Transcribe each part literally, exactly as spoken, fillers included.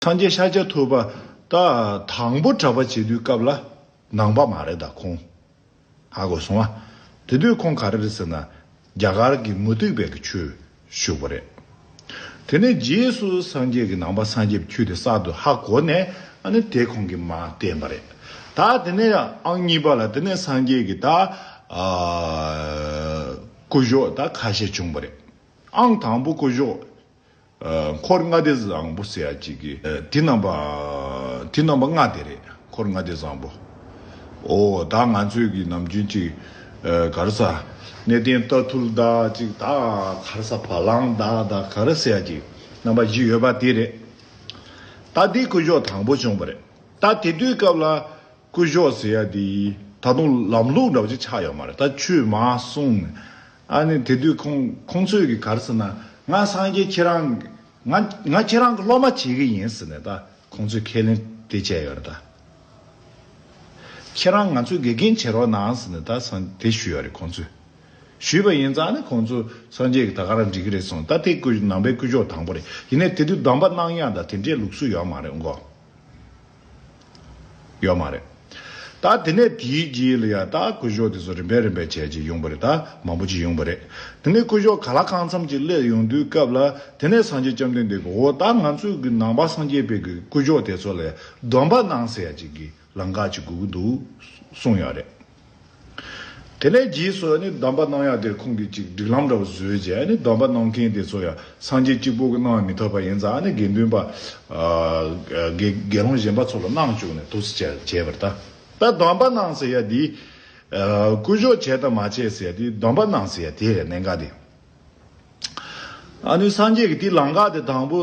སངས་རྒྱས་ཤཱཀྱ་ཐུབ་པ་ད་དང་པོ་གྲྭ་པ་བྱེད་དུས་སྐབས་ལ་ནང་པ་མ་རེད་ད་ཁོང་། ཧ་གོ་སོང་ཨ། དེ་དུས་ཁོང་ག་རེ་རེད་ཟེར་ན། རྒྱ་གར་གྱི་མུ་སྟེགས་པའི་གི་ཆོས་ཞུགས་པ་རེད། དེ་ནས་རྗེས་སུ་སངས་རྒྱས་ཀྱི་ནང་པ་སངས་རྒྱས་པའི་ཆོས་དེ་གསར་དུ་ཧ་གོ་ནས་ཨ་ནི་དེ་ཁོང་གིས་མར་བསྟན་པ་རེད། ད་དེ་ནས་ཨང་གཉིས་པ་ལ་དེ་ནས་སངས་རྒྱས་ཀྱི་ད་ཨ་སྐུ་གཞོགས་ད་ཁ་ཤས་བྱུང་བ་རེད། ཨང་དང་པོ་སྐུ་གཞོགས་ཨ་འཁོར་ལྔ་སྡེ་བཟང་པོ་ཟེར་ཡ་གཅིག་གི་ཨ་དེ་རྣམ་པ་དེ་རྣམ་པ་ལྔ་དེ་རེད། འཁོར་ལྔ་སྡེ་བཟང་པོ། ཨོ་ད་ང་ཚོས་ཀྱི་ནམ་རྒྱུན་གཅིག་ཨ་ག་རེ་ཟ། གནས་བརྟན་རྟ་ཐུལ་ད་གཅིག་ད་ག་རེ་ཟ་བ་ལང་ད་ད་ག་རེ་ཟེར་ཡ་གཅིག་རྣམ་པ་བཞི་ཡོད་པ་དེ་རེད། ད་དེ་སྐུ་གཞོགས་དང་པོ་བྱུང་བ་རེད། ད་དེ་དུས་སྐབས་ལ། སྐུ་གཞོགས་ཟེར་ཡ་དེ་ད་དུང་ལམ་ལུགས་འདྲ་བོ་ཅིག་ཆགས་ཡོད་མ་རེད། ད་ཆོས་མར་གསུངས་ནས་ཨ་ནི་དེ་དུས་ཁོང་ཁོང་ཚོས་ཀྱི་ག་རེ་ཟེར་ན། ང་སངས་རྒྱས་ཁྱེད་རང་ང་ང་ཁྱེད་རང་གི་སློབ་མ་བྱེད་ཀྱི་ཡིན་ཟེར་ནས་ད་ཁོང་ཚོས་ཁས་ལེན་དེ་བྱས་ཡོད་རེད་ད། ཁྱེད་རང་ང་ཚོའི་དགེ་རྒན་བྱེད་རོགས་གནང་ཟེར་ནས་ད་སང་དེ་ཞུས་ཡོད་རེད་ཁོང་ཚོས། ཞུས་པ་ཡིན་ཙང་ནི་ཁོང་ཚོ་སངས་རྒྱས་ཀྱི་ད་ག་རང་འགྲིག་གི་རེད་གསུངས། ད་དེ་སྐུ་ནང་པའི་སྐུ་གཞོགས་དང་པོ་རེད། ཡིན་ནའི་དེ་དུས་སྡོམ་པ་གནང་ཡག་ད་དེ་འདྲའི་ལུགས་སྲོལ་ཡོད་མ་རེད་མགོ། ཡོད་མ་རེད། ད་དེ་ནས་དེའི་རྗེས་ལ་ཡ་ད་སྐུ་གཞོགས་དེ་ཚོ་རིམ་པས་རིམ་པས་བྱས་ཀྱི་ཡོང་བ་རེད། ད་མང་པོ་ཅིག་ཡོང་བ་རེད། དེ་ནས་སྐུ་གཞོགས་ག་ལ་གང་འཚམ་ཅིག་སླེབས་ཡོང་དུས་སྐབས་ལ་དེ་ནས་སངས་རྒྱས་བཅོམ་ལྡན་འདས་ཀྱིས་འོ་ད་ང་ཚོས་ཀྱི་ནང་པ་སངས་རྒྱས་པའི་གི་སྐུ་གཞོགས་དེ་ཚོ་ལ་སྡོམ་པ་གནང་ཟེར་ཡ་ཅིག་གི་ལམ་ཁ་ཅིག་དགོས་ཀྱི་འདུག་གསུངས་ཡོད་རེད། དེ་ནས་རྗེས་སུ་ནི་སྡོམ་པ་གནང་ཡག་དེར་ཁོང་གིས་ཅིག་སྒྲིག་ལམ་འདྲ་བོ་བཟོས་རྗེས་ནི་སྡོམ་པ་གནང་མཁན་དེ་ཚོ་ཡང་སངས་རྒྱས་གཅིག་པོ་གིས་གནང་མི་ཐུབ་པ་ཡིན་ཙང་ནི་དགེ་འདུན་པ་ཨ་དགེ་དགེ་སློང་གཞན་པ་ཚོ་ལ་གནང་བཅུག་ནས་འདུག་སེ་བྱས་བྱས་པ་རེད་ད། ད་སྡོམ་པ་གནང་ཟེར་ཡ་དེ་ཨ་སྐུ་གཞོགས་བྱས་དང་མ་བྱས་ཟེར་ཡ་དེ་སྡོམ་པ་གནང་ཟེར་ཡ་དེ་རེད་གནད་འགག་དེ། ཨ་ནི་སངས་རྒྱས་ཀྱིས་དེ་ལམ་ཁ་དེ་དང་པོ་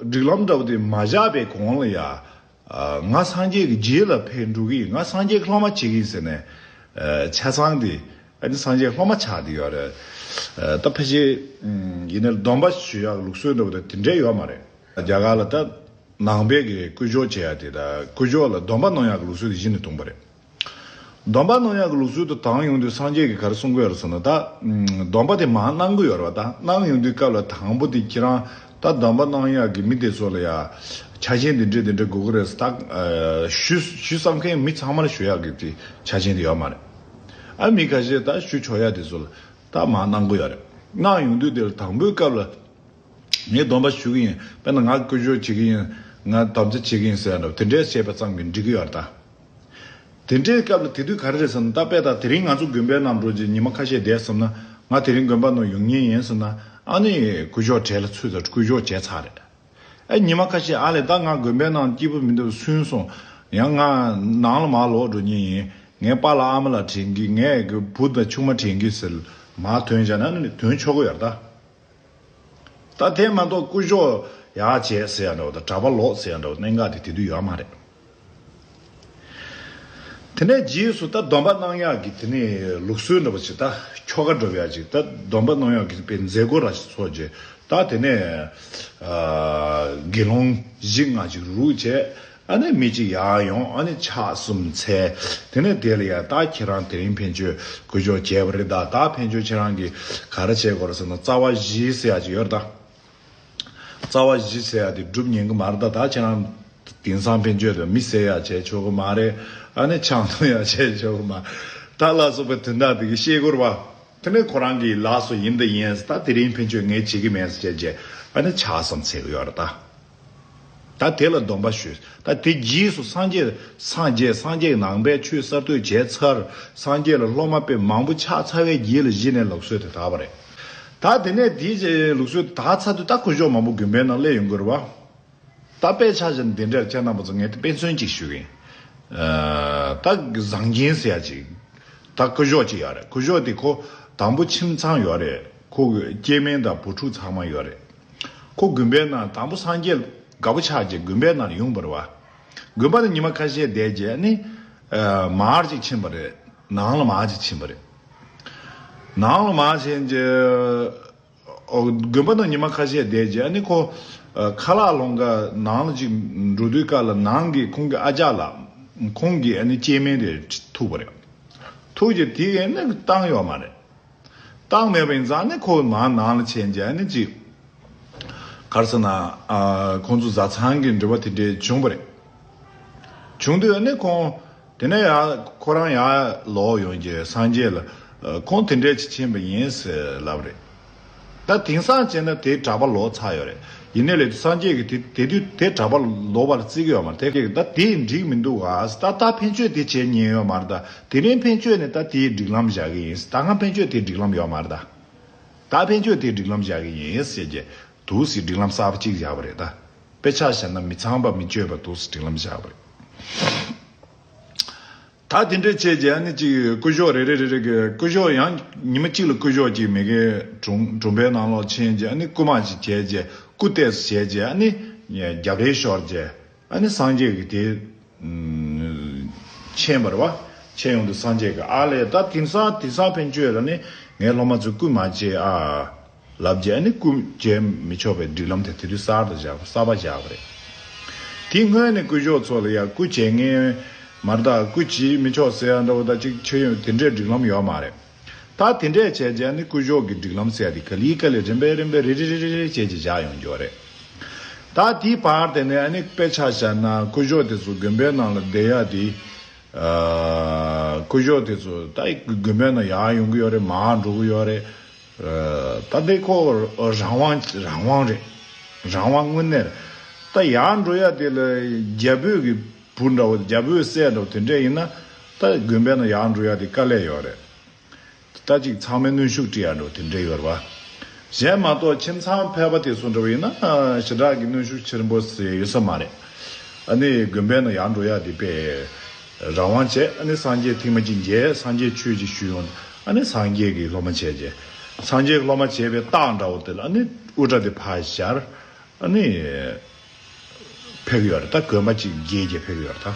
སྒྲིག་ལམ་འདྲ་བོ་དེ་མ་བཞག་པའི་གོང་ལ་ཡ། ཨ་ང་སངས་རྒྱས་ཀྱི་རྗེས་ལ་ཕེབས་འགྲོ་གི་ཡིན། ང་སངས་རྒྱས་ཀྱི་སློབ་མ་བྱེད་ཀྱི་ཡིན་ཟེར་ནས་ཨ་ཆ་ཚང་དེ་ཨ་ནི་སངས་རྒྱས་སློབ་མ་ཆགས་བསྡད་ཡོད་རེད། ཨ་ད་ཕལ་ཆེར་ཨམ་ཡིན་ནའི་སྡོམ་པ་ཞུ་ཡག་ལུགས་སྲོལ་འདྲ་བོ་དེ་དེ་འདྲས་ཡོད་མ་རེད། རྒྱ་གར་ལ་ད་ནང་པའི་གི་སྐུ་གཞོགས་བྱེད་ཡག་དེ་དང་སྐུ་གཞོགས་ལ་སྡོམ་པ་གནང་ཡག་གི་ལུགས་སྲོལ་དེ་གཞི་ནས་བཏོན་པ་རེད། སྡོམ་པ་གནང་ཡག་གི་ལུགས་སྲོལ་དུ་དང་ཡོང་དུས་སངས་རྒྱས་ཀྱིས་ག་རེ་གསུང་གི་ཡོད་རེད་ཟེར་ན་ད། སྡོམ་པ་དེ་མར་གནང་གི་ཡོད་རེད་བ། ད་གནང་ཡོང་དུས་སྐབས་ལ་དང་པོ་དེ་ཁྱེད་རང་ད་སྡོམ་པ་གནང་ཡག་གི་མི་དེ་ཚོ་ལ་ཡ། ཆ་རྐྱེན་དེ་འདྲས་དེ་འདྲས་དགོས་ཀྱི་རེད་ཟེར་ད། ཞུ་ཞུ་བསམ་མཁན་མི་ཚང་མར་ཞུ་ཡག་གི་དེ་ཆ་རྐྱེན་དེ་ཡོད་མ་རེད། ཨ་མི་ཁ་ཤས་ད་ཞུ་ཆོག་ཡག་དེ་ཚོ་ལ་ད་མར་གནང་གི་ཡོད་རེད། གནང་ཡོང་དུས་དེ་ལ་དང་པོའི་སྐབས་ལ། ངས་སྡོམ་པ་ཞུ་གི་ཡིན། དཔེར་ན་ང་སྐུ་གཞོགས་བྱེད་ཀྱི་ཡིན། ང་དམ་བཅའ་བྱེད་ཀྱི་ཡིན་ཟེར་ཡ་འདྲ་བོ་དེ་འདྲས་བཤད་པ་ཙམ་གྱིས་འགྲིག་གི་ཡོད་རེད་ད། དེ་འདྲའི་སྐབས་ལ་དེ་དུས་ག་རེ་རེད་ཟེར་ན་ད་དཔེ་ད་དེ་རིང་ང་ཚོ་དགོན་པའི་ནང་འགྲོ་རྗེས་ཉི་མ་ཁ་ཤས་བསྡད་སོང་ན་ང་དེ་རིང་དགོན་པ་ནང་ཡོང་ཉེན་ཡིན་ཟེར་ན་ཨ་ནི་སྐུ་གཞོགས་གྲལ་ལ་ཚུད་ཚར། སྐུ་གཞོགས་བྱས་ཚར་རེད། ཨ་ཉི་མ་ཁ་ཤས་ཨ་ལས་ད་ང་དགོན་པའི་ནང་སྐྱིད་པོ་མི་འདུག་སུན་སོང་། ཡང་ང་ནང་ལ་མར་ལོག་འགྲོ་ཉེན་ཡིན། ངའི་པཱ་ལགས་ཨ་མ་ལགས་དྲན་གི། ངའི་བུ་དང་ཆུང་མ་དྲན་གི་ཟེར་མར་ཐོན་བཞག་ན་ཨ་ནི་ཐོན་ཆོག་གི་ཡོད་རེད་ད། ད་དེ་མ་གཏོགས་སྐུ་གཞོགས་ཡར་བྱས་ཟེར་ཡ་འདྲ་བོ་དང་གྲྭ་པ་ལོག་ཟེར་ཡ་འདྲ་བོ་གནད་འགག་དེ་དེ་དུས་ཡོད་མ་རེད། དེ་ནས་རྗེས་སུ་ད་སྡོམ་པ་གནང་ཡག་གི་དེ་ནས་ལུགས་སྲོལ་འདྲ་བོ་ཞིག་ད་ཁྱོ་ག་འགྲོ་ཡག་ཅིག་ད་སྡོམ་པ་གནང་ཡག་གི་དཔེ་མཛད་སྒོ་ར་ཞིག་ཚོགས་རྗེས་ད་དེ་ནས་ཨ་དགེ་སློང་བཞི་ལྔ་ཅིག་རུག་བྱས། ཨ་ནི་མི་གཅིག་ཡར་ཡོང་། ཨ་ནི་ཕྱག་གསུམ་འཚལ། དེ་ནས་དེ་ལ་ཡ་ད་ཁྱེད་རང་དེ་རིང་ཕན་ཆོད་སྐུ་གཞོགས་བྱས་པ་རེད་ད། ད་ཕན་ཆོད་ཁྱེད་རང་གིས་ག་རེ་བྱེད་དགོས་རེད་ཟེར་ན་རྩ་བ་བཞི་ཟེར་ཡ་ཅིག་ཡོད་རེད་ད། རྩ་བ་བཞི་ཟེར་ཡ་དེ་སྒྲུབ་ཉན་གི་མ་རེད་ད། ད་ཁྱེད་རང་དེང་སང་ཕན་ཆོད་དུ་མི་བསད་ཡ་བྱས་ཆོག་གི་མ་རེད། ཨ་ནི་ཆང་འཐུང་ཡ་བྱས་ཆོག་གི་མ་རེད། ད་ལ་སོགས་པའི་དོན་དག་དེ་གི་ཤེས་དགོས་རེད་བ། དེ་ནས་ཁོ་རང་གི་ལགས་སོ་ཡིན་ད་ཡིན་ད་དེ་རིང་ཕན་ཆོད་ངས་བྱེད་ཀྱི་མེད་ཟེར་བྱས་རྗེས་ཨ་ནི་ཕྱག་གསུམ་འཚལ་གི་ཡོད་རེད་ད། ད་དེ་ལ་སྡོམ་པ་ཞུས། ད་དེ་རྗེས་སུ་སངས་རྒྱས་སངས་རྒྱས་སངས་རྒྱས་ནང་པའི་ཆོས་གསར་གཏོད་བྱས་ཚར། སངས་རྒྱས་ལ་སློབ་མ་དཔེ་མང་པོ་ཆགས་ཚར་བའི་རྗེས་ལ་གཞི་ནས་ལུགས་སྲོལ་དེ་དར་བ་རེད། ད་དེ་ནས་དེའི་རྗེས་ལུགས་སྲོལ་དེ་དར་ཚར་དུས་ད་སྐུ་གཞོགས་མང་པོ་དགོན་པའི་ནང་སླེབས་ཡོང་གི་རེད་བ། ད་དཔེ་ཆ་བཞག་ན་འདི་འདྲར་ཁྱེད་རྣམ་པ་ཚོ་ངས་དཔེ་མཚོན་ཅིག་ཞུ་གི་ཡིན། ཨ་ད་བཟང་སྦྱིན་ཟེར་ཡ་ཅིག་ད་སྐུ་གཞོགས་ཅིག་ཡོད་རེད། སྐུ་གཞོགས་དེ་ཁོ་དང་པོ་ཁྱིམ་ཚང་ཡོད་རེད། ཁོ་གི་སྐྱེ་དམན་དང་བུ་ཕྲུག་ཚང་མ་ཡོད་རེད། ཁོ་དགོན་པའི་ནང་དང་པོ་སངས་རྒྱས་དགའ་པོ་ཆགས་རྗེས་དགོན་པའི་ནང་ཡོང་བ་རེད་བ། དགོན་པ་ལ་ཉི་མ་ཁ་ཤས་བསྡད་རྗེས་ནི་ཨ་མར་ཅིག་ཕྱིན་པ་རེད། ནང་ལ་མར་ཅིག་ཕྱིན་པ་རེད། ནང་ལ་མར་ཕྱིན་རྗེས། ཨོ། དགོན་པ་ནང་ཉི་མ་ཁ་ཤས་བསྡད་རྗེས་ཨ་ནི་ཁོ་ཨ་ཁ་ལག་སློང་ག་ནང་ལ་ཅིག་འགྲོ་དུས་སྐབས་ལ་ནང་གི་ཁོང་གི་ཨ་ཅག་ལགས་ཁོང་གི་ཨ་ནི་སྐྱེ་དམན་དེ་ཐུག་པ་རེད། ཐུག་རྗེས་དེ་ག་ནི་བཏང་ཡོད་མ་རེད། བཏང་མེད་པ་ཡིན་ཙང་ཨ་ནི་ཁོ་མར་ནང་ལ་ཕྱིན་རྗེས་ཨ་ནི་ཅིག་ ག་རེ་ཟེར་ན། ཨ། ཁོང་ཚོ་བཟའ་ཚང་གི་འབྲེལ་བ་དེ་འདྲས་བྱུང་བ་རེད། བྱུང་དུས་ཨ་ནི་ཁོང་དེ་ནས་ཡར་ཁོ་རང་ཡར་ལོག་ཡོང་རྗེས་སངས་རྒྱས་ལ། ཨ། ཁོང་དེ་འདྲས་ཅིག་ཕྱིན་པ་ཡིན་ཟེར་ལབ་རེད། ད་དེང་སང་བྱས་ན་དེ་གྲྭ་པ་ལོག་ཚར་ཡོད་རེད། ཡིན་ནའི་ལས་དུས་སངས་རྒྱས་ཀྱིས་དེ་དེ་དུས་དེ་གྲྭ་པ་ལོག་པ་ལ་བརྩི་གི་ཡོད་མ་རེད། དེ་ད་དེ་འགྲིག་མི་འདུག་ག་ད་ད་ཕན་ཆོད་དེ་བྱེད་ཉན་ཡོད་མ་རེད། ད་དེ་རིང་ཕན་ཆོད་ནས་ད་དེའི་སྒྲིག་ལམ་བཞག་གི་ཡིན། ད་སྔ་ཕན་ཆོད་དེའི་སྒྲིག་ལམ་ཡོད་མ་རེད། ད་ད་ཕན་ཆོད་དེའི་སྒྲིག་ལམ་བཞག་གི་ཡིན་ཟེར་རྗེས་འདུག་སེ་སྒྲིག་ལམ་གསར་པ་གཅིག་བཞག་པ་རེད། ད་དཔེ་ཆ་བཞག་ན་མི་ཚངས་པ་མི་སྤྱོད་པ་འདུག་སེ་སྒྲིག་ལམ་བཞག་པ་རེད། ད་དེ་འདྲས་བྱས་རྗེས་ཨ་ནི་གཅིག་སྐུ་ཞབས་རེ་རེ་རེ་རེ་གི་སྐུ་ཞབས་ཡང་ཉི་མ་གཅིག་ལ་སྐུ་ཞབས་གཅིག་མི་གི་གྲོང་གྲོང་པའི་ནང་ལོགས་ཕྱིན་རྗེས་ཨ་ནི་སྐུ་མ་གཅིག་བྱས་རྗེས་སྐུ་ཏོག་ཙམ་བྱས་རྗེས་ཨ་ནི་རྒྱབ་རེ་ཤོར་རྗེས་ཨ་ནི་སངས་རྒྱས་ཀྱི་དེ་མཆན་པར་བ་མཆན་ཡོང་དུས་སངས་རྒྱས་ཀྱི་ཨ་ལས་ད་དེང་སང་དེང་སང་ཕན་ཆོད་ལ་ནི་ངའི་སློབ་མ་ཚོས་སྐུ་མ་བྱེད་ཨ། ལབ་རྗེས་ཨ་ནི་སྐུ་བྱེད་མི་ཆོག་པའི་སྒྲིག་ལམ་དེ་དེ་དུས་གསར་དུ་བཞག་གསར་པ་བཞག་པ་རེད། དེའི་སྔོན་ནས་སྐུ་ཞབས་ཚོ་ལ་ཡང་སྐུ་བྱེད་མཁན་མ་རེད། ད་སྐུ་བྱེད་མི་ཆོག་ཟེར་ཡ་འདྲ་བོ་ད་ཅིག་ཆོས་ཡོད་དེ་འདྲའི་སྒྲིག་ལམ་ཡོད་མ་རེད། ད་དེ་འདྲས་བྱས་རྗེས་ཨ་ནི་སྐུ་ཞབས་ཀྱི་སྒྲིག་ལམ་ཟེར་ཡ་དེ་ག་ལེ་ག་ལེ་རིམ་པས་རིམ་པས་རེ་རེ་རེ་རེ་རེ་བྱས་རྗེས་བཞག་ཡོང་རྒྱུ་རེད། ད་དེའི་བར་དེ་ནས་ཨ་ནི་དཔེ་ཆ་བཞག་ན་སྐུ་ཞབས་དེ་ཚོ་དགོན་པའི་ནང་ལ་བསྡད་ཡ་དེ། ཨ། སྐུ་ཞབས་དེ་ཚོ་ད་དགོན་པའི་ནང་ཡར་ཡོང་གི་ཡོད་རེད། མར་འགྲོ་གི་ཡོད་རེད། ཨ། ད་འདི་ཁོ་རང་དབང་རང་དབང་རེད། རང་དབང་དངོས་གནས་རེད། ད་ཡར་འགྲོ་ཡ་དེ་ལ་རྒྱ་བོད་ཀྱི་བུ་འདྲ་བོ་རྒྱ་བོད་སྲས་འདྲ་བོ་དེ་འདྲས་ཡིན་ན་ད་དགོན་པའི་ནང་ཡར་འགྲོ་ཡ་དེ་དཀའ་ལས་ཡོད་རེད། ད་ཅིག་ཚང་མས་གནོན་ཤུགས་སྤྲད་ཡ་འདྲ་བོ་དེ་འདྲས་ཡོད་རེད་བ། གཞན་མ་གཏོགས་ཁྱིམ་ཚང་ཕལ་པ་དེ་ཚོ་འདྲ་བོ་ཡིན་ན་ཞེ་དྲག་གི་གནོན་ཤུགས་ཆེན་པོ་ཟེར་ཡོད་ས་མ་རེད། ཨ་ནི་དགོན་པའི་ནང་ཡར་འགྲོ་ཡ་དེ་དཔེ་རང་དབང་བྱས། ཨ་ནི་སངས་རྒྱས་ཐེངས་མ་གཅིག་མཇལ། སངས་རྒྱས་ཆོས་ཅིག་ཞུས་ཡོང་། ཨ་ནི་སངས་རྒྱས་ཀྱི་སློབ་མ་བྱས་རྗེས་སངས་རྒྱས་ཀྱི་སློབ་མ་བྱས་པའི་རྟགས་འདྲ་བོ་དེ་ལ་ཨ་ནི་དབུ་སྐྲ་དེ་ཕར་བཞར། ཨ་ནི་ཕེབས་ཡོད་རེད། ད་དགོན་པ་གཅིག་བརྒྱད་བརྒྱད་ཕེབས་ཡོད་རེད་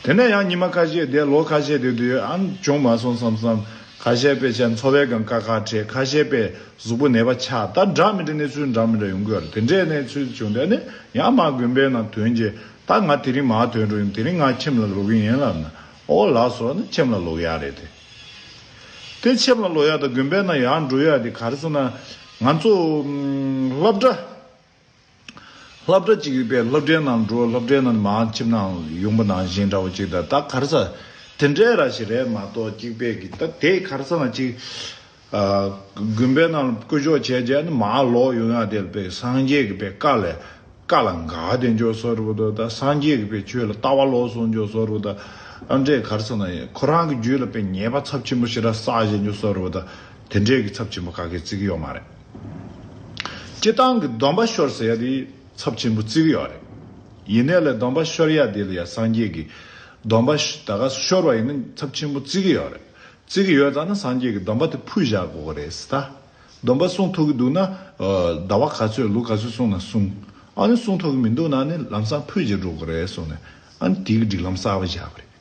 ད། དེ་ནས་ཡང་ཉི་མ་ཁ་ཤས་བསྡད། ལོ་ཁ་ཤས་བསྡད་དུས་ཨ་ནི་བྱུང་མ་སོང་བསམ་བསམ། ཁ་ཤས་དཔེ་ཆ་འཚོ་བའི་སྒང་དཀའ་ཁག་འཕྲད། ཁ་ཤས་དཔེ་གཟུགས་པོ་ནད་པ་ཆགས། ད་འདྲ་མི་འདྲ་གནས་ཚུལ་འདྲ་མི་འདྲ་ཡོང་གི་ཡོད་རེད། དེ་འདྲའི་གནས་ཚུལ་བྱུང་དུས་ཨ་ནི་ཡང་མར་དགོན་པའི་ནང་ཐོན་རྗེས་ད་ང་དེ་རིང་མར་ཐོན་འགྲོ་ཡིན། དེ་རིང་ང་ཁྱིམ་ལ་ལོག་གི་ཡིན་ལབ་ན། ཨོ་ལགས་སོ། ཨ་ནི་ཁྱིམ་ལ་ལོག་ཡ་རེད་དེ། དེ་ཁྱིམ་ལ་ལོག་ཡ་དང་དགོན་པའི་ནང་ཡར་འགྲོ་ཡ་དེ་ག་རེ་ཟེར་ན་ང་ཚོ་སློབ་གྲྭ། སློབ་གྲྭ་གཅིག་པའི་སློབ་གྲྭའི་ནང་འགྲོ། སློབ་གྲྭའི་ནང་མར་ཁྱིམ་ནང་ཡོང་པ་ནང་བཞིན་འདྲ་བོ་གཅིག་དང་ད་ག་རེ་ཟེར་དེ་འདྲའི་ར་ཞིག་རེད་མ་གཏོགས་གཅིག་པའི་གི་ད་དེ་ག་རེ་ཟེར་ན་གཅིག་ཨ། དགོན་པའི་ནང་སྐུ་ཞབས་བྱས་རྗེས་ནི་མར་ལོག་ཡོང་ཡ་དེ་དཔེ་སངས་རྒྱས་ཀྱི་དཔེ་བཀའ་ལ་བཀའ་ལ་འགལ་དེ་འཇོག་བཟོ་འདྲ་བོ་དང་། ད་སངས་རྒྱས་ཀྱི་དཔེ་ཆོས་ལ་ལྟ་བ་ལོག་སོང་འཇོག་བཟོ་འདྲ་བོ་དང་། ཨ་འདྲས་ག་རེ་ཟེར་ན་ཁོ་རང་གི་རྒྱུད་ལ་དཔེ་ཉེས་པ་ཚབས་ཆེན་པོ་ཞེ་དྲག་བསགས་བཞིན་འཇོག་བཟོ་འདྲ་བོ་དང་། དེ་འདྲས་ཀྱི་ཚབས་ཆེན་པོ་ག་གེ་བརྩི་གི་ཡོད་མ་རེད། སྤྱིར་བཏང་གི་སྡོམ་པ་ཤོར་ཟེར་ཡ་དེ་ཚབས་ཆེན་པོ་བརྩི་གི་ཡོད་རེད། ཡིན་ནའི་ལས་སྡོམ་པ་ཤོར་ཡ་དེ་ལ་ཡ་སངས་རྒྱས་ཀྱིས་སྡོམ་པ་ཤ་ད་ག་ཤོར་བ་ཡིན་ན་ཚབས་ཆེན་པོ་བརྩི་གི་ཡོད་རེད། བརྩི་གི་ཡོད་ཙང་ན་སངས་རྒྱས་ཀྱིས་སྡོམ་པ་དེ་ཕུལ་བཞག་དགོས་ཀྱི་རེད་ཟེར། ད་སྡོམ་པ་སྲུང་ཐུབ་ཀྱི་འདུག་ན། ཨ། ཟླ་བ་ག་ཚོད་ལོ་ག་ཚོད་སྲུང་ན་སྲུང་། ཨ་ནི་སྲུང་ཐུབ་ཀྱི་མི་འདུག་ན་ནི་ལམ་སང་ཕུལ་བྱས་འགྲོ་དགོས་རེད་གསུངས་ནས། ཨ་ནི་དེ་གི་སྒྲིག་ལམ་གསར་པ་བཞག་པ་རེད།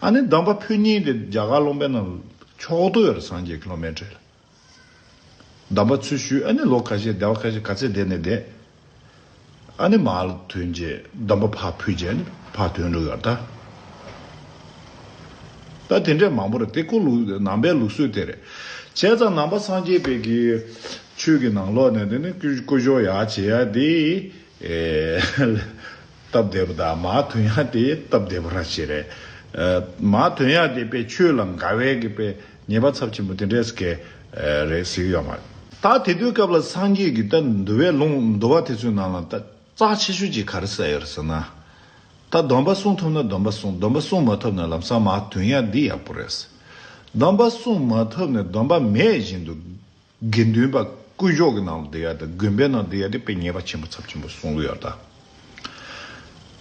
ཨ་ནི་སྡོམ་པ་ཕུལ་མཁན་དེ་རྒྱ་གར་ལུང་པའི་ནང་ཕྱོགས་གཏོགས་ཡོད་རེད། སངས་རྒྱས་ཀྱི་སློབ་མའི་གྲས་ལ། སྡོམ་པ་ཚུར་ཞུས། ཨ་ནི་ལོ་ཁ་ཤས་ཟླ་བ་ཁ་ཤས་ག་ཚད་བསྡད་ནས་བསྡད། ཨ་ནི་མར་ཐོན་རྗེས་སྡོམ་པ་ཕར་ཕུལ་རྗེས་ཨ་ནི་ཕར་ཐོན་འགྲོ་ཡོད་ད། ད་དེ་འདྲས་མང་པོ་རེད་དེ། ཁོ་ལུགས་ནང་པའི་ལུགས་སྲོལ་དེ་རེད། བྱས་ཙང་ནང་པ་སངས་རྒྱས་པའི་གི་ཆོས་ཀྱི་ནང་ལོགས་ནས་དེ་ནི་སྐུ་སྐུ་ཞབས་ཡར་བྱེད་ཡ་དེ། ཨེ། སྟབས་བདེ་པོ་དང་མར་ཐོན་ཡ་དེ་སྟབས་བདེ་པོ་རང་ཞིག་རེད། ཨ། མར་ཐོན་ཡ་དེ་དཔེ་ཆོས་ལ་འགལ་བའི་གི་དཔེ་ཉེས་པ་ཚབས་ཆེན་པོ་དེ་འདྲས་གི་རེད་ཟེར་གི་ཡོད་མ་རེད། ད་དེ་དུས་སྐབས་ལ་སངས་རྒྱས་ཀྱིས་ད་འདུལ་བའི་ལུང་འདུལ་བ་དེ་ཚོའི་ནང་ལ་ད་རྩ་ཆེ་ཤོས་ཅིག་ག་རེ་གསལ་ཡོད་རེད་ཟེར་ན། ད་སྡོམ་པ་སྲུང་ཐུབ་ན་སྡོམ་པ་སྲུང་། སྡོམ་པ་སྲུང་མ་ཐུབ་ན་ལམ་སང་མར་ཐོན་ཡ་འདི་ཡག་པོ་རེད། སྡོམ་པ་སྲུང་མ་ཐུབ་ནས་སྡོམ་པ་མེད་བཞིན་དུ་དགེ་འདུན་པ་སྐུ་ཞབས་ཀྱི་ནང་ལ་བསྡད་ཡ་དང་དགོན་པའི་ནང་བསྡད་ཡ་དེ་དཔེ་ཉེས་པ་ཆེན་པོ་ཚབས་ཆེན་པོ་སྲུང་གི་ཡོད་ད།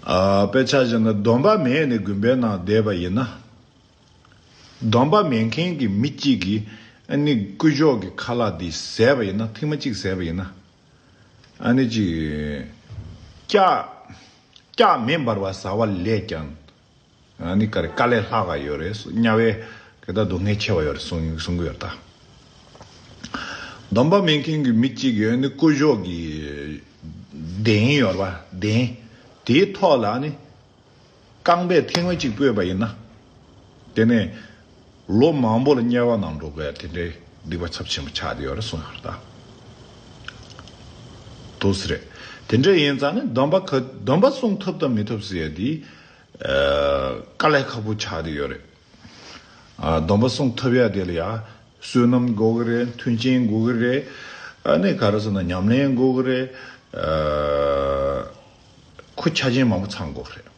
ཨ། དཔེ་ཆ་བཞག་ན་སྡོམ་པ་མེད་ནས་དགོན་པའི་ནང་བསྡད་པ་ཡིན་ན། སྡོམ་པ་མེད་མཁན་གྱི་མི་གཅིག་གིས་ཨ་ནི་སྐུ་ཞབས་ཀྱི་ཁ་ལག་འདི་བཟས་པ་ཡིན་ན། ཐེངས་མ་གཅིག་བཟས་པ་ཡིན་ན། ཨ་ནི་ཅིག་སྐྱག་སྐྱག་མེ་འབར་བ་ཟ་བ་ལས་ཀྱང་། ཨ་ནི་ག་རེ་དཀའ་ལས་ལྷག་ག་ཡོད་རེད། དམྱལ་བའི་གི་ད་སྡུག་བསྔལ་ཆེ་བ་ཡོད་རེད་གསུང་གསུང་གི་ཡོད་ད། སྡོམ་པ་མེད་མཁན་གྱི་མི་གཅིག་གིས་ཨ་ནི་སྐུ་ཞབས་ཀྱི་གདན་ཡོད་རེད་པ། གདན་དེའི་ཐོག་ལ་ཨ་ནི་རྐང་པས་ཐེངས་མ་གཅིག་སྤོས་པ་ཡིན་ན། དེ་ནས་ལོ་མང་པོ་ལ་དམྱལ་བ་ནང་འགྲོ་དགོས་ཡ་དེ་འདྲའི་སྡིག་པ་ཚབས་ཆེན་པོ་ཆགས་བསྡད་ཡོད་རེད་གསུངས་ཡོད་རེད་ད། འདུག་སེ་རེད། དེ་འདྲ་ཡིན་ཙང་ནི་སྡོམ་པ་ག་སྡོམ་པ་སྲུང་ཐུབ་དང་མི་ཐུབ་ཟེར་ཡ་དེ་ཨ་དཀའ་ལས་ཁག་པོ་ཆགས་བསྡད་ཡོད་རེད། ཨ་སྡོམ་པ་སྲུང་ཐུབ་ཡ་དེ་ལ་ཡ་བསོད་ནམས་དགོས་ཀྱི་རེད། མཐུན་རྐྱེན་དགོས་ཀྱི་རེད། ཨ་ནི་ག་རེ་ཟེར་ན་ཉམས་ལེན་དགོས་ཀྱི་རེད། ཨ་ཁོ་ཆ་རྐྱེན་མང་པོ་ཚང་དགོས་རེད།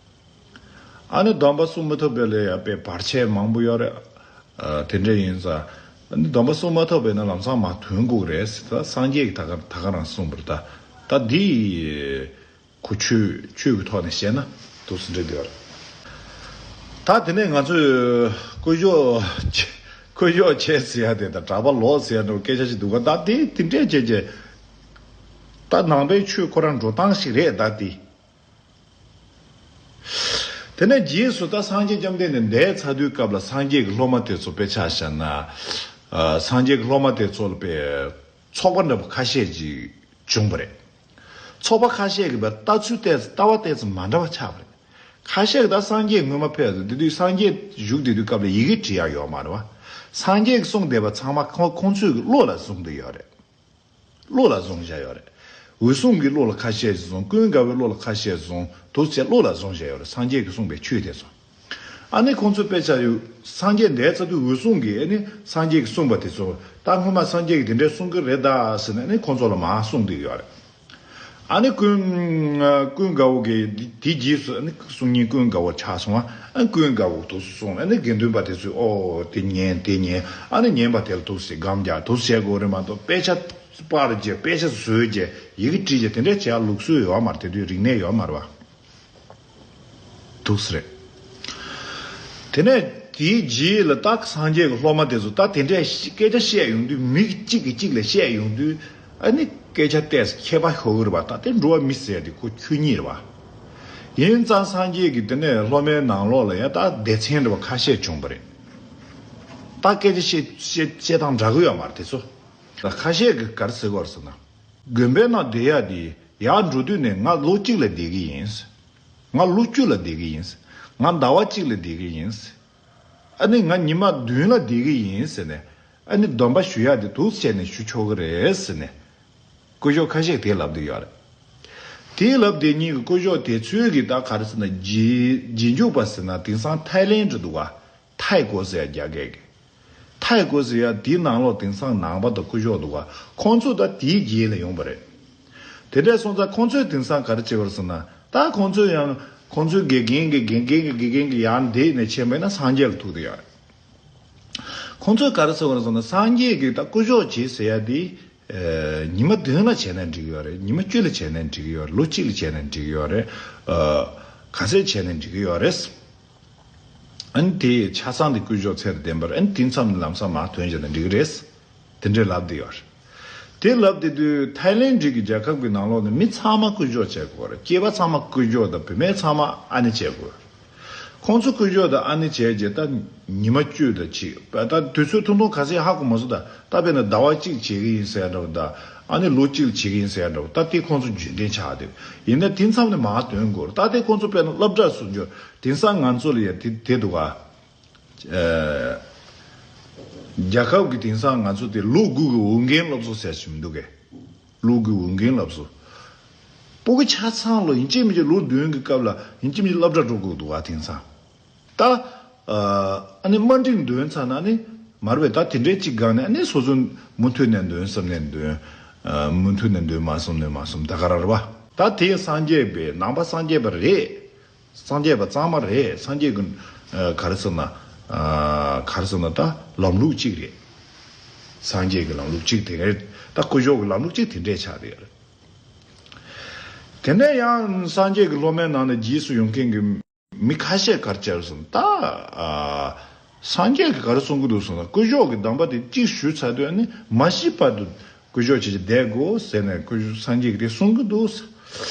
ཨ་ནི་སྡོམ་པ་སྲུང་མི་ཐུབ་པའི་ལས་ཡ་དཔེ་བར་ཆད་མང་པོ་ཡོད་རེད། ཨ་དེ་འདྲ་ཡིན་ཙང་ཨ་ནི་སྡོམ་པ་སྲུང་མ་ཐུབ་པས་ན་ལམ་སང་མར་ཐོན་དགོས་རེད་ཟེར། ད་སངས་རྒྱས་ཀྱིས་ད་ག་ད་ག་རང་གསུངས་པ་རེད། ད་ད་འདི་གོ་ཆོད་ཆོད་ཀྱི་ཐོག་ནས་བཤད་ན་འདུག་སེ་འགྲིག་གི་ཡོད་རེད། ད་དེ་ནས་ང་ཚོས་སྐུ་ཞབས་སྐུ་ཞབས་བྱས་ཟེར་ཡ་དེ་དང་གྲྭ་པ་ལོག་ཟེར་ཡ་འདྲ་བོ་སྐད་ཆ་ཞིག་འདུག་ག་ད་དེ་དེ་འདྲས་བྱས་བྱས་ད་ནང་པའི་ཆོས་ཁོ་རང་འགྲོ་སྟངས་ཤིག་རེད་ད་དེ། དེ་ནས་རྗེས་སུ་ད་སངས་རྒྱས་བཅོམ་ལྡན་འདས་འདས་ཚར་དུས་སྐབས་ལ་སངས་རྒྱས་ཀྱི་སློབ་མ་དེ་ཚོ་དཔེ་ཆ་བཞག་ན། ཨ་སངས་རྒྱས་ཀྱི་སློབ་མ་དེ་ཚོ་ལ་དཔེ་ཚོགས་པ་འདྲ་པོ་ཁ་ཤས་ཅིག་བྱུང་བ་རེད། ཚོགས་པ་ཁ་ཤས་ཀྱི་བར་ལྟ་ཚུལ་ཏོག་ཙམ་ལྟ་བ་ཏོག་ཙམ་མ་འདྲ་བ་ཆགས་པ་རེད། ཁ་ཤས་ཀྱིས་ད་སངས་རྒྱས་སྔོན་མ་ཕེབས་ཏེ་དེ་དུས་སངས་རྒྱས་བཞུགས་བསྡད་དུས་སྐབས་ལ་ཡི་གེ་བྲིས་ཡག་ཡོད་མ་རེད་བ། སངས་རྒྱས་ཀྱིས་གསུངས་བསྡད་པ་ཚང་མ་ཁོ་ཁོང་ཚོས་ཀྱི་བློ་ལ་བཟུང་བསྡད་ཡོད་རེད། བློ་ལ་བཟུང་བཞག་ཡོད་རེད། འོད་སྲུང་གི་བློ་ལ་ཁ་ཤས་ཤིག་བཟུང་། ཀུན་དགའ་བོའི་བློ་ལ་ཁ་ཤས་བཟུང་། འདུག་སེ་བློ་ལ་བཟུང་བཞག་ཡོད་རེད། སངས་རྒྱས་ཀྱིས་གསུངས་པའི་ཆོས་དེ་ཚོ། ཨ་ནི་ཁོང་ཚོ་དཔེ་ཆ་ཡོད། སངས་རྒྱས་འདས་ཚར་དུས་འོད་སྲུང་གིས་ཨ་ནི་སངས་རྒྱས་ཀྱིས་གསུངས་པ་དེ་ཚོ་ད་སྔོན་མ་སངས་རྒྱས་ཀྱིས་དེ་འདྲས་གསུང་གི་རེད་ད་ཟེར་ནས་ཨ་ནི་ཁོང་ཚོ་ལ་མར་གསུངས་བསྡད་ཡོད་རེད། ཨ་ནི་ཀུན་ཀུན་དགའ་བོ་གིས་དེ་རྗེས་སུ་ཨ་ནི་གསུང་སྙིང་ཀུན་དགའ་བོ་ཆགས་སོང་བ། ཨ་ནི་ཀུན་དགའ་བོ་འདུག་སེ་གསུངས། ཨ་ནི་དགེ་འདུན་པ་དེ་ཚོས་ཨོ་དེ་ཉན་དེ་ཉན། ཨ་ནི་ཉན་པ་དེ་ལ་འདུག་སེ་སྒམ་རྒྱག་འདུག་སེ་བྱེད་དགོས་རེད་མ་གཏོགས་དཔེ་ཆ་པར་བརྒྱབ་དཔེ་ཆ་བཟོས་བྱས་ཡི་གེ་བྲིས་བྱས་དེ་འདྲས་བྱེད་ཡག་ལུགས་སྲོལ་ཡོད་མ་རེད། དེ་དུས་རིག་གནས་ཡོད་མ་རེད་བ། འདུག་སེ་རེད། དེ་ནས་དེའི་རྗེས་ལ་ད་སངས་རྒྱས་ཀྱི་སློབ་མ་དེ་ཚོ་ད་དེ་འདྲས་སྐད་ཆ་བཤད་ཡོང་དུས་མི་གཅིག་གིས་གཅིག་ལ་བཤད་ཡོང་དུས་ཨ་ནི་སྐད་ཆ་ཏོག་ཙམ་ཁྱད་པར་ཤོར་གི་རེད་བ། ད་དེ་འགྲོ་བ་མི་ཟེར་དེ་ཁོ་ཆོས་ཉིད་རེད་བ། ཡིན་ཙང་སངས་རྒྱས་ཀྱིས་དེ་ནས་སློབ་མའི་ནང་ལོགས་ལ་ཡ་ད་སྡེ་ཚན་འདྲ་བ་ཁ་ཤས་བྱུང་བ་རེད། ད་སྐད་ཆ་བཤད་བཤད་བཤད་སྟངས་འདྲ་གི་ཡོད་མ་རེད་དེ་ཚོ། ད་ཁ་ཤས་ཀྱིས་ག་རེ་ཟེར་གི་ཡོད་རེད་ཟེར་ན། དགོན་པའི་ནང་བསྡད་ཡག་དེ་ཡར་འགྲོ་དུས་ནས་ང་ལོ་གཅིག་ལ་བསྡད་ཀྱི་ཡིན། ང་ལོ་བཅུ་ལ་བསྡད་ཀྱི་ཡིན། ང་ཟླ་བ་གཅིག་ལ་བསྡད་ཀྱི་ཡིན། ཨ་ནི་ང་ཉི་མ་བདུན་ལ་བསྡད་ཀྱི་ཡིན་ཟེར་ནས། ཨ་ནི་སྡོམ་པ་ཞུ་ཡག་དེ་འདུག་སེ་བྱས་ནས་ཞུ་ཆོག་གི་རེད་ཟེར་ནས། སྐུ་ཞབས་ཁ་ཤས་དེ་ལབ་བསྡད་ཡོད་རེད། དེ་ལབ་བསྡད་མཁན་གྱི་སྐུ་ཞབས་དེ་ཚོས་ཀྱི་ད་ག་རེ་ཟེར་ན་རྗེས་རྗེས་འཇུག་པ་ཟེར་ན་དེང་སང་ཐའི་ལེན་འདྲ་འདུག་ག་ཐའི་གོ་ཟེར་ཡ་རྒྱ་སྐད་ཀྱི། ཐའི་གོ་ཟེར་ཡ་དེའི་ནང་ལོགས་དེང་སང་ནང་པ་དང་སྐུ་ཞབས་འདུག་ག་ཁོང་ཚོ་ད་དེའི་རྗེས་ལ་ཡོང་བ་རེད། དེ་འདྲས་སོང་ཙང་ཁོང་ཚོས་དེང་སང་ག་རེ་བྱེད་པ་རེད་ཟེར་ན། ད་ཁོང་ཚོས་ཡང་ཁོང་ཚོའི་དགེ་རྒན་གྱི་དགེ་རྒན་གྱི་དགེ་རྒན་གྱི་ཡར་འདེད་ནས་ཕྱིན་པ་ཡིན་ན་སངས་རྒྱས་ལ་ཐུག་བསྡད་ཡོད་རེད། ཁོང་ཚོས་ག་རེ་ཟེར་བ་རེད་ཟེར་ན་སངས་རྒྱས་ཀྱིས་ད་སྐུ་ཞབས་བྱེད་ཟེར་ཡ་དེ། ཨ་ཉི་མ་བདུན་ལ་བྱས་ན་འགྲིག་གི་ཡོད་རེད། ཉི་མ་བཅུ་ལ་བྱས་ན་འགྲིག་གི་ཡོད་རེད། ལོ་གཅིག་ལ་བྱས་ན་འགྲིག་གི་ཡོད་རེད། ཨ་ག་ཚད་བྱས་ན་འགྲིག་གི་ཡོད་རེད། ཨ་ནི་དེ་ཆ་ཚང་དེ་སྐུ་ཞབས་ཚད་དང་ལྡན་པར་ཨ་ནི་དེ་མཚམས་ནས་ལམ་སང་མར་ཐོན་བྱས་ན་འགྲིག་གི་རེད། དེ་འདྲས་ལབ་བསྡད་ཡོད་རེད། དེ་ལབ་བསྡད་དུས་ཐའི་ལེན་འགྲིག་གི་རྒྱལ་ཁབ་ཀྱི་ནང་ལོགས་ནས་མི་ཚང་མ་སྐུ་ཞབས་བྱེད་དགོས་རེད། སྐྱེས་པ་ཚང་མ་སྐུ་ཞབས་དང་བུད་མེད་ཚང་མ་ཨ་ནི་བྱེད་དགོས་རེད། ཁོང་ཚོ་སྐུ་ཞབས་དང་ཨ་ནི་བྱས་རྗེས་ད་ཉི་མ་བཅུ་དང་གཅིག་ད་དུས་ཚོད་ཐུང་ཐུང་ག་ཚད་ཧ་གོ་མ་སོང་། ད་ད་དཔེར་ན་ཟླ་བ་གཅིག་བྱེད་ཀྱི་ཡིན་ཟེར་འདྲ་བོ་ད་ཨ་ནི་ལོ་གཅིག་བྱེད་ཀྱི་ཡིན་ཟེར་འདྲ་བོ་ད་དེ་ཁོང་ཚོ་རྒྱུན་ལྡན་ཆགས་བསྡད་ཡིན་ན་དེ་མཚམས་ནས་མར་ཐོན་དགོས་རེད། ད་དེ་ཁོང་ཚོ་དཔེར་ན་སློབ་གྲྭ་སོགས་འཇོག་དེང་སང་ང་ཚོ་ལ་ཡ་དེ་དེ་འདུག་ག་ཨ་རྒྱལ་ཁབ་ཀྱི་དེང་སང་ང་ཚོ་དེ་ལོ་དགུ་གི་འོས་འགན་སློབ་གསོ་ཟེར་ཞིག་མི་འདུག་གས། ལོ་དགུའི་འོས་འགན་སློབ་གསོ། སྤུ་གུ་ཆ་ཚང་ལོ་ཡིན་གཅིག་མིན་གཅིག་ལོ་བདུན་གྱི་སྐབས་ལ་ཡིན་གཅིག་མིན་གཅིག་སློབ་གྲྭ་འགྲོ་དགོས་འདུག་ག་དེང་སང་། ད་ཨ་ནི་དམའ་འབྲིང་འདོན་ཚར་ན་ནི་མར་བས་ད་དེ་འདྲའི་གཅིག་སྒང་ནས་ཨ་ནི་སོ་སོ་མུ་མཐུད་ནས་འདོན་བསམ་ནས་འདོན། མུ་མཐུད་ནས་འདོན་མ་བསམ་ནས་མ་བསམ་ད་ག་ར་རེད་བ། ད་དེ་སངས་རྒྱས་པའི་ནང་པ་སངས་རྒྱས་པ་རེད། སངས་རྒྱས་པ་གཙང་མ་རེད། སངས་རྒྱས་ཀྱི་ཨ་ག་རེ་ཟེར་ན་ཨ་ག་རེ་ཟེར་ན་ད་ལམ་ལུགས་གཅིག་རེད། སངས་རྒྱས་ཀྱི་ལམ་ལུགས་གཅིག་དེ་རེད། ད་སྐུ་ཞབས་ཀྱི་ལམ་ལུགས་གཅིག་དེ་འདྲས་ཆགས་བསྡད་ཡོད་རེད། དེ་ནས་ཡང་སངས་རྒྱས་ཀྱི་སློབ་མའི་ནང་ནས་རྗེས་སུ་ཡོང་མཁན་གྱི་མི་ཁ་ཤས་ག་རེ་བྱས་རེད་ཟེར་ན་ད་ཨ་སངས་རྒྱས་ཀྱིས་ག་རེ་གསུང་གི་འདུག་ཟེར་ན་སྐུ་ཞབས་ཀྱི་གདམས་པ་དེ་གཅིག་ཞུས་ཚར་དུས་ཨ་ནི་མ་ཤི་བར་དུ་སྐུ་ཞབས་བྱས་བྱས་བསྡད་དགོས་ཟེར་ནས་སྐུ་ཞབས་སངས་རྒྱས་ཀྱིས་དེ་གསུང་གི་འདུག་ཟེར།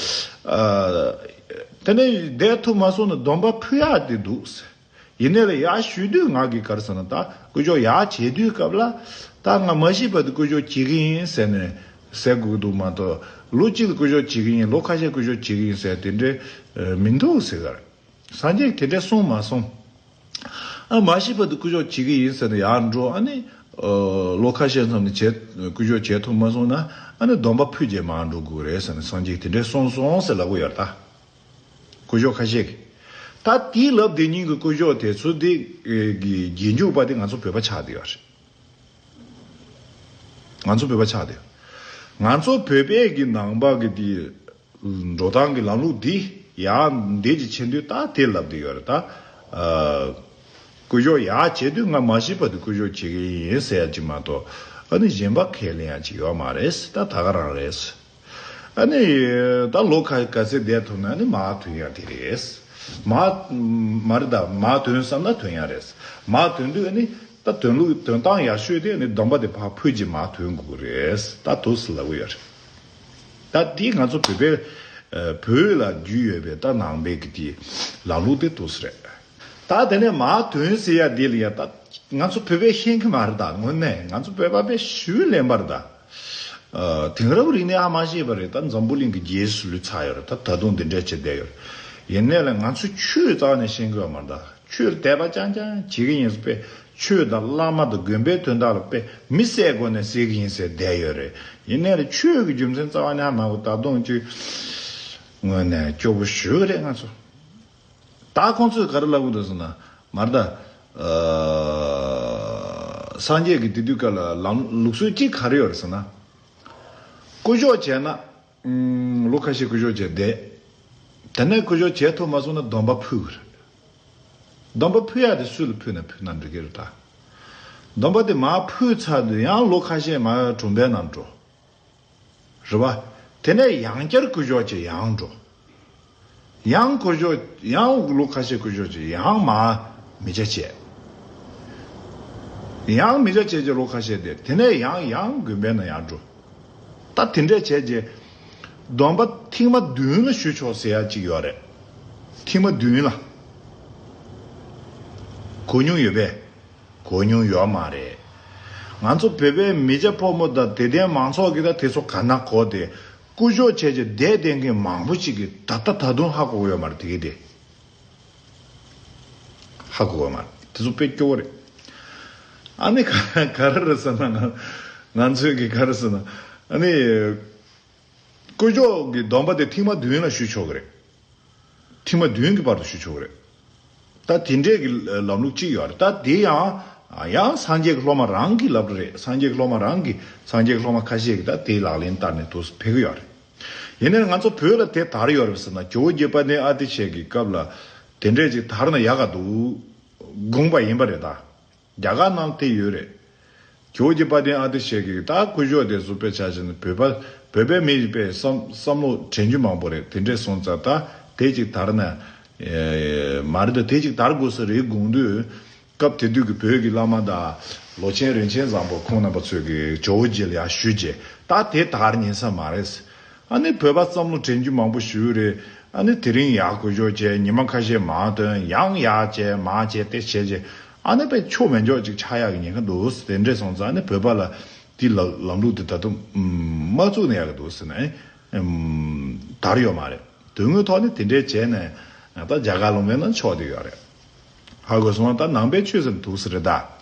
ཨ་དེ་ནས་བསྡད་ཐུབ་མ་སོང་ན་སྡོམ་པ་ཕུལ་ཡག་དེ་འདུག་ཟེར། ཡིན་ནའི་ལ་ཡར་ཞུ་དུས་ང་གིས་ག་རེ་ཟེར་ན་ད་སྐུ་ཞབས་ཡར་བྱེད་དུས་སྐབས་ལ་ད་ང་མ་ཤི་བར་དུ་སྐུ་ཞབས་བྱེད་ཀྱི་ཡིན་ཟེར་ནས་ཟེར་དགོས་ཀྱི་འདུག་མ་གཏོགས་ལོ་གཅིག་ལ་སྐུ་ཞབས་བྱེད་ཀྱི་ཡིན་ལོ་ཁ་ཤས་སྐུ་ཞབས་བྱེད་ཀྱི་ཡིན་ཟེར་དེ་འདྲའི་མི་འདུག་ཟེར་ག་རེ། སངས་རྒྱས་དེ་འདྲས་གསུངས་མ་སོང་། ཨ་མ་ཤི་བར་དུ་སྐུ་ཞབས་བྱེད་ཀྱི་ཡིན་ཟེར་ནས་ཡར་འགྲོ། ཨ་ནི་ ཨ་ལོ་ཁ་ཤས་ཙམ་ནས་བྱས་སྐུ་ཞབས་བྱས་ཐུབ་མ་སོང་ན། ཨ་ནི་སྡོམ་པ་ཕུལ་རྗེས་མར་འགྲོ་དགོས་རེད་ཟེར་ནས་སངས་རྒྱས་དེ་འདྲས་གསུངས་སོང་ཟེར་ལབ་ཀྱི་ཡོད་རེད་ད། སྐུ་ཞབས་ཁ་ཤས་ཀྱིས། ད་དེའི་ལབ་དེ་ཉིད་ཀྱི་སྐུ་ཞབས་དེ་ཚོ་དེ་གི་རྗེས་འཇུག་པ་དེ་ང་ཚོ་བོད་པ་ཆགས་བསྡད་ཡོད་རེད། ང་ཚོ་བོད་པ་ཆགས་བསྡད་ཡོད། ང་ཚོ་བོད་པའི་གི་ནང་པ་གི་དེ་འགྲོ་སྟངས་ཀྱི་ལམ་ལུགས་འདི་ཡང་འདི་ཅིག་ཕྱིན་དུས་ད་དེ་ལབ་བསྡད་ཡོད་རེད་ད། ཨ། སྐུ་ཞབས་ཡག་བྱེད་དུས་ང་མ་ཤི་བར་དུ་སྐུ་ཞབས་བྱེད་ཀྱི་ཡིན་ཟེར་ཡ་ཅིག་མ་གཏོགས། ཨ་ནི་གཞན་པ་ཁས་ལེན་ཡ་ཅིག་ཡོད་མ་རེད། ད་ད་ག་རང་རེད། ཨ་ནི་ད་ལོ་ཁ་ག་ཚད་བསྡད་ཐུབ་ན་ཨ་ནི་མར་ཐོན་ཡ་དེ་རེད། མར་མར་ད་མར་ཐོན་བསམ་ན་ཐོན་ཡ་རེད། མར་ཐོན་དུས་ཨ་ནི་ད་ཐོན་ལུགས་ཐོན་སྟངས་ཡག་ཤོས་དེ་ཨ་ནི་སྡོམ་པ་དེ་ཕར་ཕུལ་རྗེས་མར་ཐོན་དགོས་རེད། ད་དུ་སུ་ལབ་ཀྱི་ཡོད་རེད། ད་འདི་ང་ཚོ་བོད་པའི་ཨ་བོད་ལ་རྒྱུས་ཡོད་པའི་ད་ནང་པའི་གི་དེ་ལམ་ལུགས་དེ་འདུག་སེ་རེད། ད་དེ་ནས་མར་ཐོན་ཟེར་ཡ་འདི་ལ་ཡ་ད་ང་ཚོ་བོད་པས་ཤེས་ཀྱི་མ་རེད་ད། དངོས་གནས་ང་ཚོ་བོད་པ་དཔེ་ཞུ་ལེན་པ་རེད་ད། ཨ་དེང་རབས་རིག་གནས་ཧ་མ་ཤེས་པ་རེད་ད། འཛམ་བུ་གླིང་གི་རྗེས་སུ་ལུས་ཚར་ཡོད་རེད་ད། ད་དུང་འདི་འདྲ་བྱས་བསྡད་ཡོད་རེད། ཡིན་ནའི་ལ་ང་ཚོ་ཆོས་རྩ་བ་ནས་ཤེས་ཀྱི་ཡོད་མ་རེད་ད། ཆོས་དད་པ་རྐྱང་རྐྱང་བྱེད་ཀྱི་ཡིན་ཟེར་པས། ཆོས་དང་བླ་མ་དང་དགོན་པའི་དོན་དག་ལ་དཔེ་མི་བསད་སྒོ་ནས་བསད་ཀྱི་ཡིན་ཟེར་བསྡད་ཡོད་རེད། ཡིན་ནའི་ཆོས་ཀྱི་རྒྱུ་མཚན་རྩ་བ་ནས་ཧ་མ་གོ། ད་དུང་ཅིག་དངོས་གནས་སྐྱོ་པོ་ཞེ་པོ་རེད་ང་ཚོ། ད་ཁོང་ཚོས་ག་རེ་ལབ་ཀྱི་འདུག་ཟེར་ན། མར་ད་ཨ་སངས་རྒྱས་ཀྱི་དེ་དུས་སྐབས་ལ་ལམ་ལུགས་སྲོལ་གཅིག་ག་རེ་ཡོད་རེད་ཟེར་ན། སྐུ་ཞབས་བྱས་ན། ཨུམ། ལོ་ཁ་ཤས་སྐུ་ཞབས་བྱས་བསྡད། དེ་ནས་སྐུ་ཞབས་བྱས་ཐུབ་མ་སོང་ན་སྡོམ་པ་ཕུལ་གི་རེད། སྡོམ་པ་ཕུལ་ཡ་དེ་སུ་ལ་ཕུལ་ན་ཕུལ་ན་འགྲིག་གི་རེད་ད། སྡོམ་པ་དེ་མར་ཕུལ་ཚར་དུས་ཡང་ལོ་ཁ་ཤས་མར་གྲོང་པའི་ནང་འགྲོ། རེད་བ། དེ་ནས་ཡང་བསྐྱར་སྐུ་ཞབས་བྱས་ཡང་འགྲོ། ཡང་སྐུ་ཞབས་ཡང་ལོ་ཁ་ཤས་སྐུ་ཞབས་བྱས་ཡང་མར་མི་སྐྱ་བྱས། ཡང་མི་སྐྱ་བྱས་རྗེས་ལོ་ཁ་ཤས་བསྡད། དེ་ནས་ཡང་ཡང་དགོན་པའི་ནང་ཡང་འགྲོ། ད་དེ་འདྲས་བྱས་རྗེས་སྡོམ་པ་ཐེངས་མ་བདུན་ལ་ཞུ་ཆོག་ཟེར་ཡ་གཅིག་ཡོད་རེད། ཐེངས་མ་བདུན་ལ། གོ་མྱོང་ཡོད་པས། གོ་མྱོང་ཡོད་མ་རེད། ང་ཚོ་བོད་པའི་མི་སྐྱ་ཕོ་མོ་དང་དད་ལྡན་མང་ཚོགས་ཀྱིས་ད་དེ་ཚོ་ག་ན་གོ་སྟེ། སྐུ་ཞབས་བྱས་རྗེས་བསྡད་བསྡད་མཁན་མང་པོ་ཞིག་གིས་ད་ལྟ་ད་དུང་ཧ་གོ་གི་ཡོད་མ་རེད་དེ་གི་དེ། ཧ་གོ་གི་མ་རེད། དེ་ཚོ་དཔེ་སྐྱོ་བོ་རེད། ཨ་ནི་ག་ག་རེ་རེད་ཟེར་ན། ང་ང་ཚོས་གི་ག་རེ་ཟེར་ན། ཨ་ནི་སྐུ་ཞབས་ཀྱི་སྡོམ་པ་དེ་ཐེངས་མ་བདུན་ལ་ཞུ་ཆོག་གི་རེད། ཐེངས་མ་བདུན་གྱི་བར་དུ་ཞུ་ཆོག་གི་རེད། ད་དེ་འདྲས་ཀྱི་ལམ་ལུགས་གཅིག་ཡོད་རེད། ད་དེ་ཡང་ཡང་སངས་རྒྱས་ཀྱི་སློབ་མ་རང་གིས་ལབ་རེད། སངས་རྒྱས་ཀྱི་སློབ་མ་རང་གིས་སངས་རྒྱས་ཀྱི་སློབ་མ་ཁ་ཤས་ཀྱིས་ད་དེའི་ལག་ལེན་བསྟར་ནས་དུ་ཕེབས་ཀྱི་ཡོད་རེད། ཡིན་ནའི་ང་ཚོ་བོད་ལ་དེ་དར་ཡོད་རེད་ཟེར་ན། ཇོ་བོ་རྗེ་དཔལ་ལྡན་ཨ་ཏི་ཤ་གི་སྐབས་ལ་དེ་འདྲས་ཅིག་དར་ན་ཡག་ག་འདུག་དགོངས་པ་ཡིན་པ་རེད་ད། རྒྱ་གར་ནང་དེ་ཡོད་རེད། ཇོ་བོ་རྗེ་དཔལ་ལྡན་ཨ་ཏི་ཤ་གིས་ད་སྐུ་ཞབས་དེ་ཚོ་དཔེ་ཆ་བཞག་ན་བོད་པ་བོད་པའི་མི་ཡིས་དཔེ་བསམ་བསམ་བློ་དྲན་རྒྱུ་མང་པོ་རེད། དེ་འདྲས་སོང་ཙང་ད་དེ་ཅིག་དར་ན་ཨེ་མ་རེད་ད། དེ་ཅིག་དར་དགོས་ས་རེད་དགོངས་དུས། སྐབས་དེ་དུས་ཀྱི་བོད་ཀྱི་བླ་མ་དང་ལོ་ཆེན་རིན་ཆེན་བཟང་པོ་ཁོང་རྣམ་པ་ཚོས་ཀྱིས་ཇོ་བོ་རྗེ་ལ་ཡར་ཞུས་རྗེས་ད་དེ་དར་ཉན་ས་མ་རེད། ཨ་ནི་བོད་པ་བསམ་བློ་དྲན་རྒྱུ་མང་པོ་ཞིག་རེད། ཨ་ནི་དེ་རིང་ཡར་སྐུ་ཞབས་བྱས། ཉི་མ་ཁ་ཤས་མར་ཐོན། ཡང་ཡར་བྱས་མར་བྱས་དེ་བྱས་རྗེས་ཨ་ནི་དཔེ་ཆོ་མེད་འཇོག་ཅིག་ཆགས་ཡག་གི་ཉེན་ཁ་འདུག། དེ་འདྲས་སོང་ཙང་ཨ་ནི་བོད་པ་ལ་དེ་ལ་ལམ་ལུགས་དེ་ད་དུང་མ་བཙུགས་ན་ཡག་གི་འདུག་ཟེར་ནས་དར་ཡོད་མ་རེད། དོན་དངོས་ཐོག་ནས་དེ་འདྲས་བྱས་ནས་ད་རྒྱ་གར་ལུང་པའི་ནང་ཆོག་བསྡད་ཡོད་རེད། ཧ་གོ་སོང་ང་། ད་ནང་པའི་ཆོས་ཟེར་ན་འདུག་ཟེར་རེད་ད།